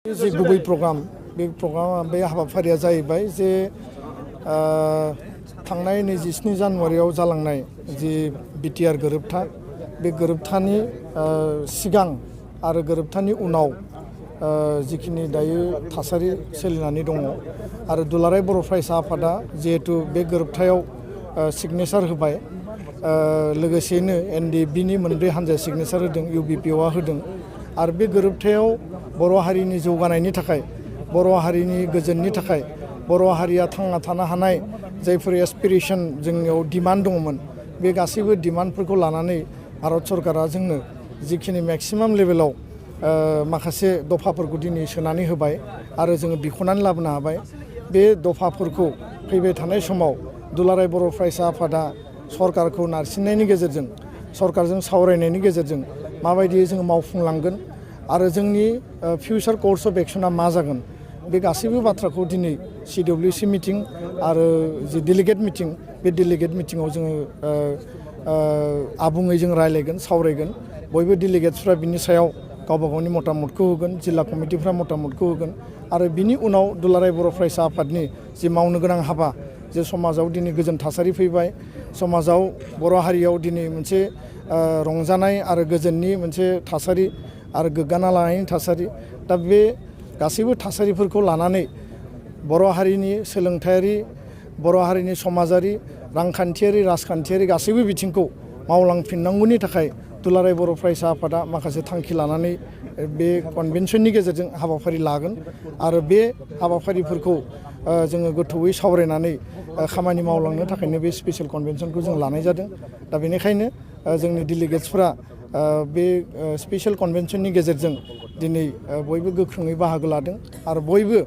जे गुबै प्रग्राम बे हाबाफारिया जाहैबाय जे थांनाय 27 जानुवारियाव जालांनाय जि बिटिआर गोरोबथा बे गोरोबथानि सिगां आरो गोरोबथानि उनाव जिखिनि दायो थासारि सोलिनानै दङ आरो दुलाराय बर' फरायसा आफादा जिहेतु बे गोरोबथायाव सिगनेचार होबाय लोगोसेनो एनडिएफबिनि मोनब्रै हानजाया सिगनेचार होदों इउबिपिअआ होदों आरो बे गोरोबथायाव बर' हारिनि जौगानायनि थाखाय बर' हारिनि गोजोननि थाखाय बर' हारिया थांना थानो हानाय जायफोर एसपिरेसन जोंनियाव डिमान्ड दङमोन बे गासैबो डिमान्डफोरखौ लानानै भारत सरकारा जोंनो जिखिनि मेक्सिमाम लेभेलाव माखासे दफाफोरखौ दिनै सोनानै होबाय आरो जोङो बिख'नानै लाबोनो हाबाय बे दफाफोरखौ फैबाय थानाय समाव दुलाराय बर' फरायसा आफादा सरकारखौ नारसिननायनि गेजेरजों सरकारजों सावरायनायनि गेजेरजों माबायदियै जोङो मावफुंलांगोन आरो जोंनि फिउचार कर्स अफ एक्शना मा जागोन बे गासैबो बाथ्राखौ दिनै सिडब्लिउसि मिटिं आरो जि डेलिगेट मिटिं बे डेलिगेट मिटिङाव जोङो आबुङै जों रायलायगोन सावरायगोन बयबो डेलिगेट्सफ्रा बिनि सायाव गावबा गावनि मतामतखौ होगोन जिल्ला कमिटिफ्रा मतामतखौ होगोन आरो बिनि उनाव दुलाराय बर' फरायसा आफादनि जि मावनो गोनां हाबा जे समाजाव दिनै गोजोन थासारि फैबाय समाजाव बर' हारियाव दिनै मोनसे रंजानाय आरो गोजोननि मोनसे थासारि आरो गोग्गाना लानायनि थासारि दा बे गासैबो थासारिफोरखौ लानानै बर' हारिनि सोलोंथायारि बर' हारिनि समाजारि रांखान्थियारि राजखान्थियारि गासैबो बिथिंखौ मावलांफिननांगौनि थाखाय दुलाराय बर' फरायसा आफादा माखासे थांखि लानानै बे कनभेनसननि गेजेरजों हाबाफारि लागोन आरो बे हाबाफारिफोरखौ जोङो गोथौयै सावरायनानै खामानि मावलांनो थाखायनो बे स्पेसियेल कनभेनसनखौ जों लानाय जादों दा बेनिखायनो जोंनि डेलिगेट्सफ्रा बे स्पेसियेल कनभेनसननि गेजेरजों दिनै बयबो गोख्रोङै बाहागो लादों आरो बयबो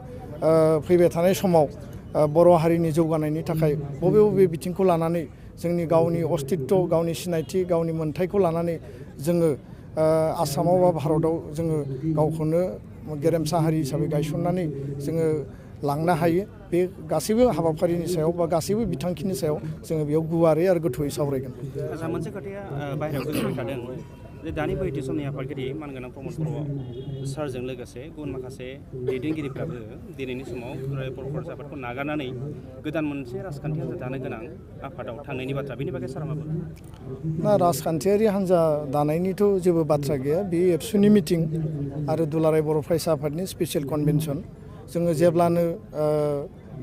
फैबाय थानाय समाव बर' हारिनि जौगानायनि थाखाय बबे बबे बिथिंखौ लानानै जोंनि गावनि अस्तित्व गावनि सिनायथि गावनि मोन्थायखौ लानानै जोङो आसामाव बा भारताव जोङो गावखौनो गेरेमसा हारि हिसाबै गायसननानै जोङो लांनो हायो बे गासैबो हाबाफारिनि सायाव बा गासैबो बिथांखिनि सायाव जोङो बेयाव गुवारै आरो गोथौयै सावरायगोन। आच्चा मोनसे खोथाया बाहेरायाव गोसारबाय थादों जे दानि बैथि समनि आफादगिरि मानगोनां प्रमद बर' सारजों लोगोसे गुबुन माखासे दैदेनगिरिफ्राबो दिनैनि समाव दुलाराय बर' फरायसा आफादखौ नागारनानै गोदान मोनसे राजखान्थि हान्जा दानो गोनां आफादाव थांनायनि बाथ्रा बेनि बागै सारा मा बुङो? ना राजखान्थियारि हान्जा दानायनिथ' जेबो बाथ्रा गैया बे एबसुनि मिटिं आरो दुलाराय बर' फरायसा आफादनि स्पेसियेल कनभेनसन जोङो जेब्लानो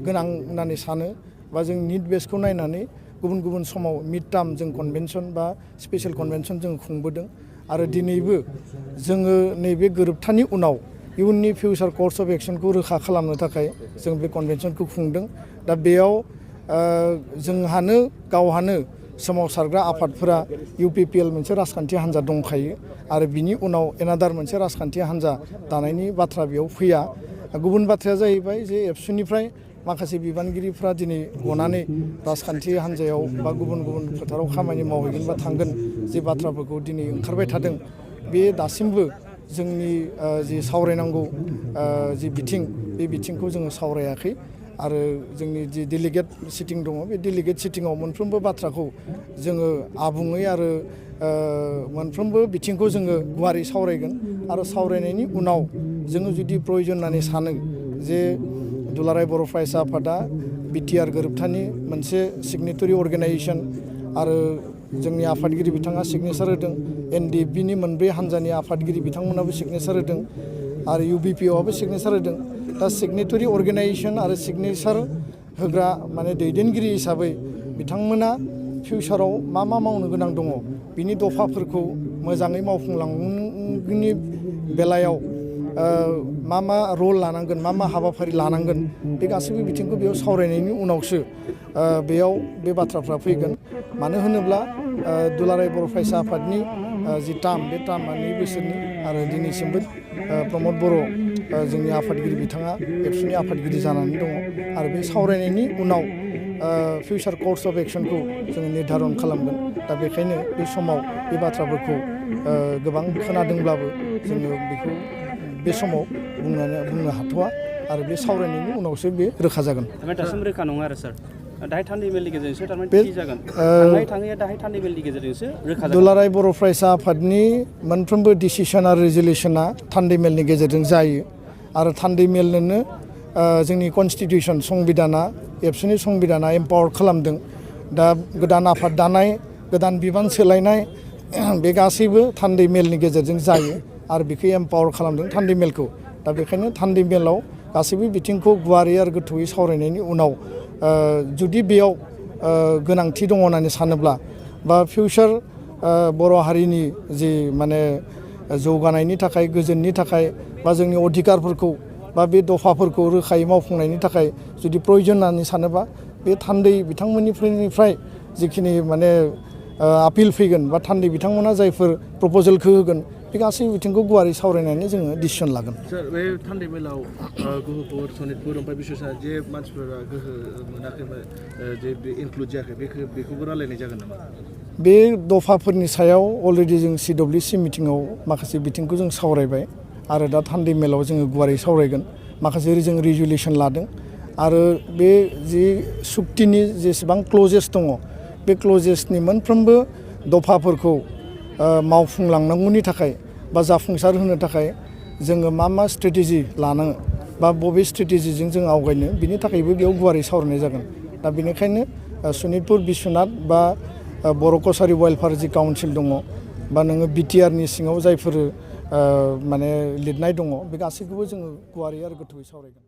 गोनां होननानै सानो बा जों निड बेसखौ नायनानै गुबुन गुबुन समाव मिड टार्म जों कनभेनसन बा स्पेसियेल कनभेनसन जों खुंबोदों आरो दिनैबो जोङो नैबे गोरोबथानि उनाव इयुननि फिउचार कर्स अफ एक्शनखौ रोखा खालामनो थाखाय जों बे कनभेनसनखौ खुंदों दा बेयाव जोंहानो गावहानो सोमावसारग्रा आफादफोरा इउपिपिएल मोनसे राजखान्थि हान्जा दंखायो आरो बिनि उनाव एनादार मोनसे राजखान्थि हान्जा दानायनि बाथ्रा बेयाव फैया गुबुन बाथ्राया जाहैबाय जे एबसुनिफ्राय माखासे बिबानगिरिफ्रा दिनै गनानै राजखान्थि हान्जायाव बा गुबुन गुबुन फोथाराव खामानि मावहैगोन बा थांगोन जे बाथ्राफोरखौ दिनै ओंखारबाय थादों बे दासिमबो जोंनि जि सावरायनांगौ जि बिथिं बे बिथिंखौ जोङो सावरायाखै आरो जोंनि जि डेलिगेट सिटिं दङ बे डेलिगेट सिटिङाव मोनफ्रोमबो बाथ्राखौ जोङो आबुङै आरो मोनफ्रोमबो बिथिंखौ जोङो गुवारै सावरायगोन आरो सावरायनायनि उनाव जोङो जुदि प्रयजन होननानै सानो जे दुलाराय बर' फरायसा आफादा बिटिआर गोरोबथानि मोनसे सिगनेटरि अर्गेनाइजेसन आरो जोंनि आफादगिरि बिथाङा सिगनेचार होदों एनडिएफबिनि मोनब्रै हानजानि आफादगिरि बिथांमोनाबो सिगनेचार होदों आरो इउबिपिअआबो सिगनेचार होदों दा सिगनेटरि अर्गेनाइजेसन आरो सिगनेचार होग्रा माने दैदेनगिरि हिसाबै बिथांमोना फिउचाराव मा मा मावनो गोनां दङ बिनि दफाफोरखौ मोजाङै मावफुंलांनायनि बेलायाव मा मा रल लानांगोन मा मा हाबाफारि लानांगोन बे गासैबो बिथिंखौ बेयाव सावरायनायनि उनावसो बेयाव बे बाथ्राफ्रा फैगोन मानो होनोब्ला दुलाराय बर' फरायसा आफादनि जि टार्म बे टार्मा 2 बोसोरनि आरो दिनैसिमबो प्रमद बर' जोंनि आफादगिरि बिथाङा एबसुनि आफादगिरि जानानै दङ आरो बे सावरायनायनि उनाव फिउचार कर्स अफ एक्शनखौ जोङो निर्धारन खालामगोन दा बेखायनो बे समाव बे बाथ्राफोरखौ गोबां खोनादोंब्लाबो जोङो बेखौ बे समाव बुंनो हाथ'वा आरो बे सावरायनायनि उनावसो बे रोखा जागोन। दासिम रोखा नङा आरो सार दाहाय थान्दै मेलनि गेजेरजोंसो थारमाने थि जागोन थांनाय थाङैया दाहाय थान्दै मेलनि गेजेरजोंसो रोखा जागोन। दुलाराय बर' फरायसा आफादनि मोनफ्रोमबो डिसिसन आरो रेजुलेसना थान्दै मेलनि गेजेरजों जायो आरो थान्दै मेलनोनो जोंनि कनस्टिटिउसन संबिधाना एबसुनि संबिधाना एम्पावार खालामदों दा गोदान आफाद दानाय गोदान बिबान सोलायनाय बे गासैबो थान्दै मेलनि गेजेरजों जायो आरो बेखौ एम्पावार खालामदों थान्दै मेलखौ दा बेखायनो थान्दै मेलाव गासैबो बिथिंखौ गुवारै आरो गोथौयै सावरायनायनि उनाव जुदि बेयाव गोनांथि दङ होननानै सानोब्ला बा फिउचार बर' हारिनि जि माने जौगानायनि थाखाय गोजोननि थाखाय बा जोंनि अधिकारफोरखौ बा बे दफाफोरखौ रोखायै मावफुंनायनि थाखाय जुदि प्रयजन होननानै सानोबा बे थान्दै बिथांमोननिफ्राय जिखिनि माने आपिल फैगोन बा थान्दै बिथांमोना जायफोर प्रप'जेलखौ होगोन बे गासै बिथिंखौ गुवारै सावरायनानै जोङो डिसिसन लागोन। सार बे थान्दै मेलाव गोहोफोर सनितपुर ओमफ्राय बिश्वसा जे मानसिफोरा गोहो मोनाखैमोन जे इनक्लुड जायाखै बेखौबो रायलायनाय जागोन नामा? बे दफाफोरनि सायाव अलरेडि जों CWC मिटिङाव माखासे बिथिंखौ जों सावरायबाय आरो दा थान्दै मेलाव जोङो गुवारै सावरायगोन माखासे जों रिजुलेसन लादों आरो बे जि सुक्तिनि जेसेबां क्लजेस दङ बे क्लजेसनि मोनफ्रोमबो दफाफोरखौ मावफुंलांनांगौनि थाखाय बा जाफुंसार होनो थाखाय जोङो मा स्ट्रेटेजि लानो बा बबे स्ट्रेटेजिजों जों आवगायनो बिनि थाखायबो बेयाव गुवारै सावरायनाय जागोन। दा बेनिखायनो सनितपुर बिश्वनाथ बा बर' कसारि वेलफेयार जि काउन्सिल दङ बा नोङो BTRनि सिङाव जायफोर माने लिरनाय दङ बे गासैखौबो जोङो गुवारै आरो गोथौयै सावरायगोन।